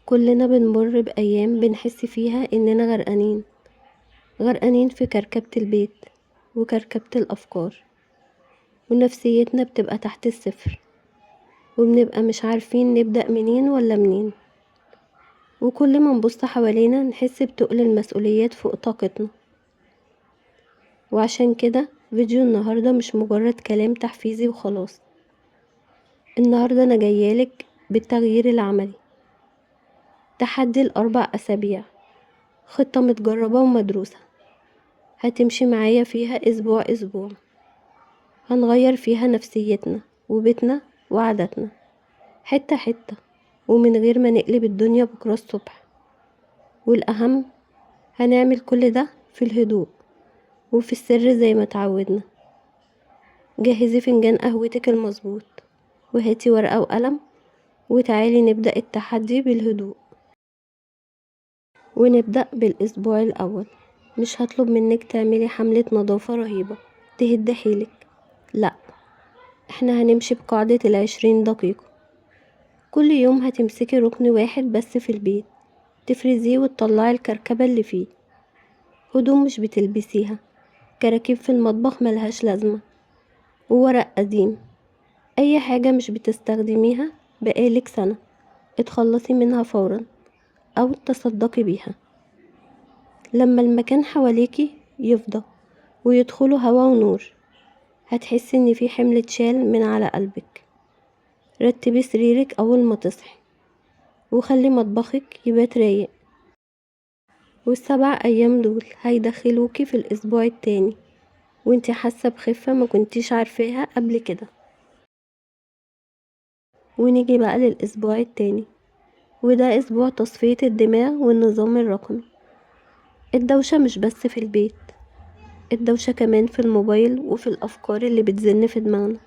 كلنا بنمر بأيام بنحس فيها إننا غرقانين، غرقانين في كركبة البيت وكركبة الأفكار، ونفسيتنا بتبقى تحت الصفر، وبنبقى مش عارفين نبدأ منين ولا منين، وكل ما نبص حوالينا نحس بتقل المسؤوليات فوق طاقتنا. وعشان كده فيديو النهاردة مش مجرد كلام تحفيزي وخلاص. النهاردة أنا جايالك بالتغيير العملي، تحدي ال4 أسابيع، خطة متجربة ومدروسة هتمشي معايا فيها أسبوع أسبوع، هنغير فيها نفسيتنا وبيتنا وعاداتنا حتة حتة، ومن غير ما نقلب الدنيا بكرة الصبح. والأهم هنعمل كل ده في الهدوء وفي السر زي ما تعودنا. جهزي فنجان قهوتك المظبوط وهاتي ورقة وقلم، وتعالي نبدأ التحدي بالهدوء. ونبدأ بالأسبوع الأول. مش هطلب منك تعملي حملة نظافة رهيبة تهد حيلك، لا، احنا هنمشي بقاعدة 20 دقيقة. كل يوم هتمسكي ركن واحد بس في البيت تفرزيه وتطلعي الكركبة اللي فيه، هدوم مش بتلبسيها، كراكيب في المطبخ ملهاش لازمة، وورق قديم، اي حاجة مش بتستخدميها بقالك سنة اتخلصي منها فورا او تصدقي بيها. لما المكان حواليكي يفضى ويدخلوا هوا ونور، هتحسي ان في حمل اتشال من على قلبك. رتبي سريرك اول ما تصحي، وخلي مطبخك يبات رايق. وال7 ايام دول هيدخلوكي في الاسبوع التاني وانتي حاسة بخفة ما كنتيش عارفاها قبل كده. ونيجي بقى للاسبوع التاني، وده اسبوع تصفية الدماغ والنظام الرقمي. الدوشة مش بس في البيت، الدوشة كمان في الموبايل وفي الأفكار اللي بتزن في دماغنا.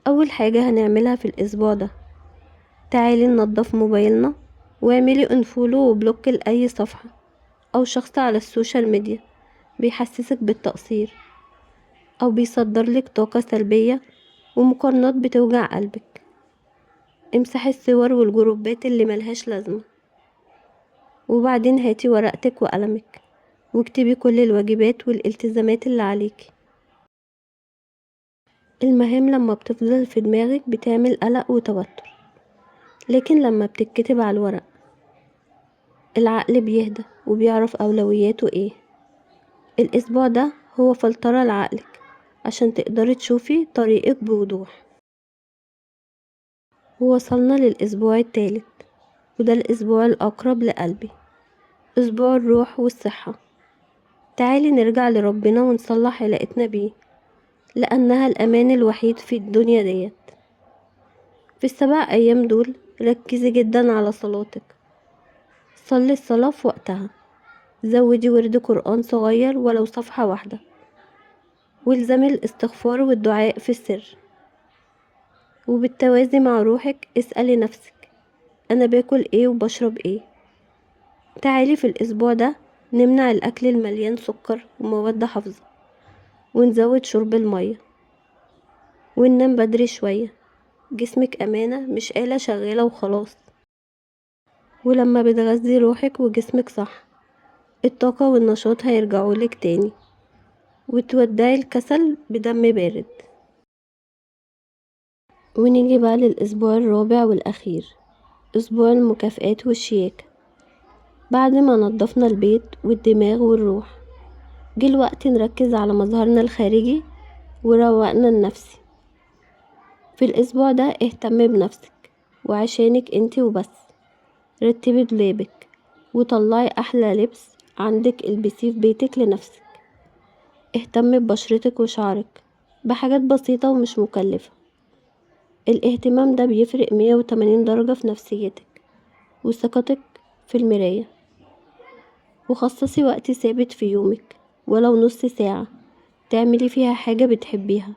أول حاجة هنعملها في الأسبوع ده، تعالي ننضف موبايلنا، واعملي unfollow و block لأي صفحة أو شخص على ال social media بيحسسك بالتقصير أو بيصدر لك طاقة سلبية ومقارنات بتوجع قلبك. امسحي الصور والجروبات اللي ملهاش لازمة، وبعدين هاتي ورقتك وقلمك واكتبي كل الواجبات والالتزامات اللي عليكي. المهام لما بتفضل في دماغك بتعمل قلق وتوتر، لكن لما بتتكتب على الورق العقل بيهدى وبيعرف أولوياته ايه. الأسبوع ده هو فلترة لعقلك عشان تقدري تشوفي طريقك بوضوح. ووصلنا للأسبوع الثالث، وده الأسبوع الأقرب لقلبي، أسبوع الروح والصحة. تعالي نرجع لربنا ونصلح علاقتنا بيه، لأنها الأمان الوحيد في الدنيا ديت. في ال7 أيام دول ركزي جدا على صلاتك، صلي الصلاة في وقتها، زودي ورد قرآن صغير ولو صفحة واحدة، والزمي الاستغفار والدعاء في السر. وبالتوازي مع روحك اسألي نفسك، أنا باكل ايه وبشرب ايه؟ تعالي في الأسبوع ده نمنع الأكل المليان سكر ومواد حافظة، ونزود شرب المية، وننام بدري شوية. جسمك أمانة مش آلة شغالة وخلاص. ولما بتغذي روحك وجسمك صح، الطاقة والنشاط هيرجعولك تاني، وتودعي الكسل بدم بارد. ونيجي بقى للأسبوع الرابع والأخير، أسبوع المكافآت والشياكة. بعد ما نظفنا البيت والدماغ والروح، جه الوقت نركز على مظهرنا الخارجي وروقنا النفسي. في الأسبوع ده اهتمي بنفسك وعشانك انتي وبس. رتبي دولابك وطلعي أحلى لبس عندك البسيه في بيتك لنفسك. اهتمي ببشرتك وشعرك بحاجات بسيطة ومش مكلفة. الاهتمام ده بيفرق 180 درجة في نفسيتك وثقتك في المراية. وخصصي وقت ثابت في يومك ولو نص ساعة تعملي فيها حاجة بتحبيها،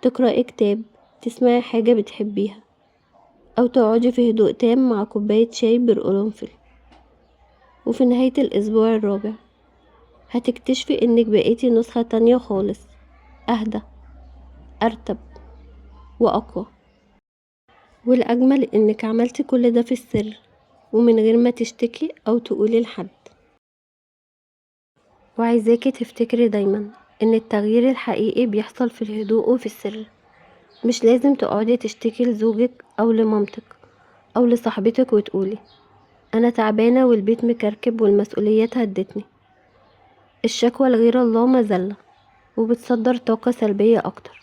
تقرأي كتاب، تسمعي حاجة بتحبيها، أو تقعدي في هدوء تام مع كوباية شاي بالقرنفل. وفي نهاية الأسبوع الرابع هتكتشفي إنك بقيتي نسخة تانية خالص، أهدى، أرتب، وأقوى. والأجمل إنك عملتي كل ده في السر ومن غير ما تشتكي أو تقولي لحد. وعايزاكي تفتكري دايما إن التغيير الحقيقي بيحصل في الهدوء وفي السر. مش لازم تقعدي تشتكي لزوجك أو لمامتك أو لصاحبتك وتقولي أنا تعبانة والبيت مكركب والمسؤوليات هدتني. الشكوى لغير الله مذلة وبتصدر طاقة سلبية أكتر.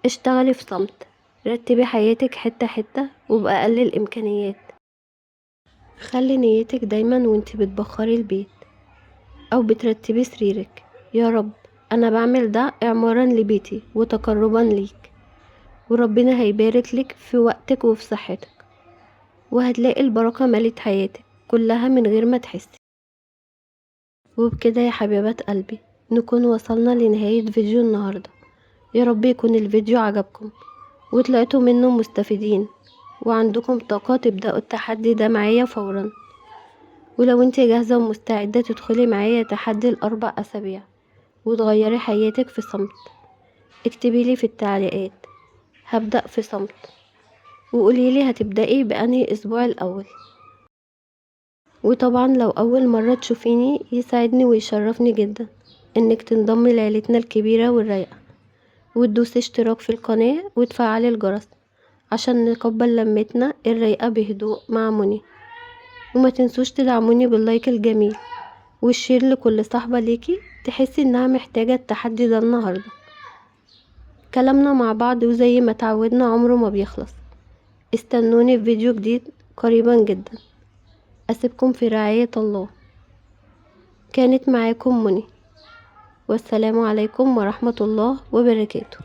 اشتغلي في صمت، رتبي حياتك حتة حتة وبأقل الإمكانيات. خلي نيتك دايما وانت بتبخري البيت أو بترتبي سريرك، يا رب أنا بعمل ده إعمارا لبيتي وتقربا ليك، وربنا هيبارك لك في وقتك وفي صحتك، وهتلاقي البركة ملت حياتك كلها من غير ما تحسي. وبكده يا حبيبات قلبي نكون وصلنا لنهاية فيديو النهاردة. يا رب يكون الفيديو عجبكم وطلعتوا منه مستفيدين وعندكم طاقة تبدأوا التحدي ده معايا فورا. ولو انت جاهزة ومستعدة تدخلي معايا تحدي ال4 أسابيع وتغيري حياتك في صمت، اكتبي لي في التعليقات هبدأ في صمت، وقولي لي هتبدأي بأنهي أسبوع الأول. وطبعا لو أول مرة تشوفيني يسعدني ويشرفني جدا انك تنضمي لعيلتنا الكبيرة والرايقة، وتدوسي اشتراك في القناة وتفعلي الجرس عشان نقبل لمتنا الرايقة بهدوء مع مني. وما تنسوش تدعموني بال like الجميل وال share لكل صاحبة ليكي تحسي انها محتاجة التحدي ده النهاردة. كلامنا مع بعض وزي ما تعودنا عمره ما بيخلص. استنوني في فيديو جديد قريبا جدا. أسيبكم في رعاية الله. كانت معاكم مني، والسلام عليكم ورحمة الله وبركاته.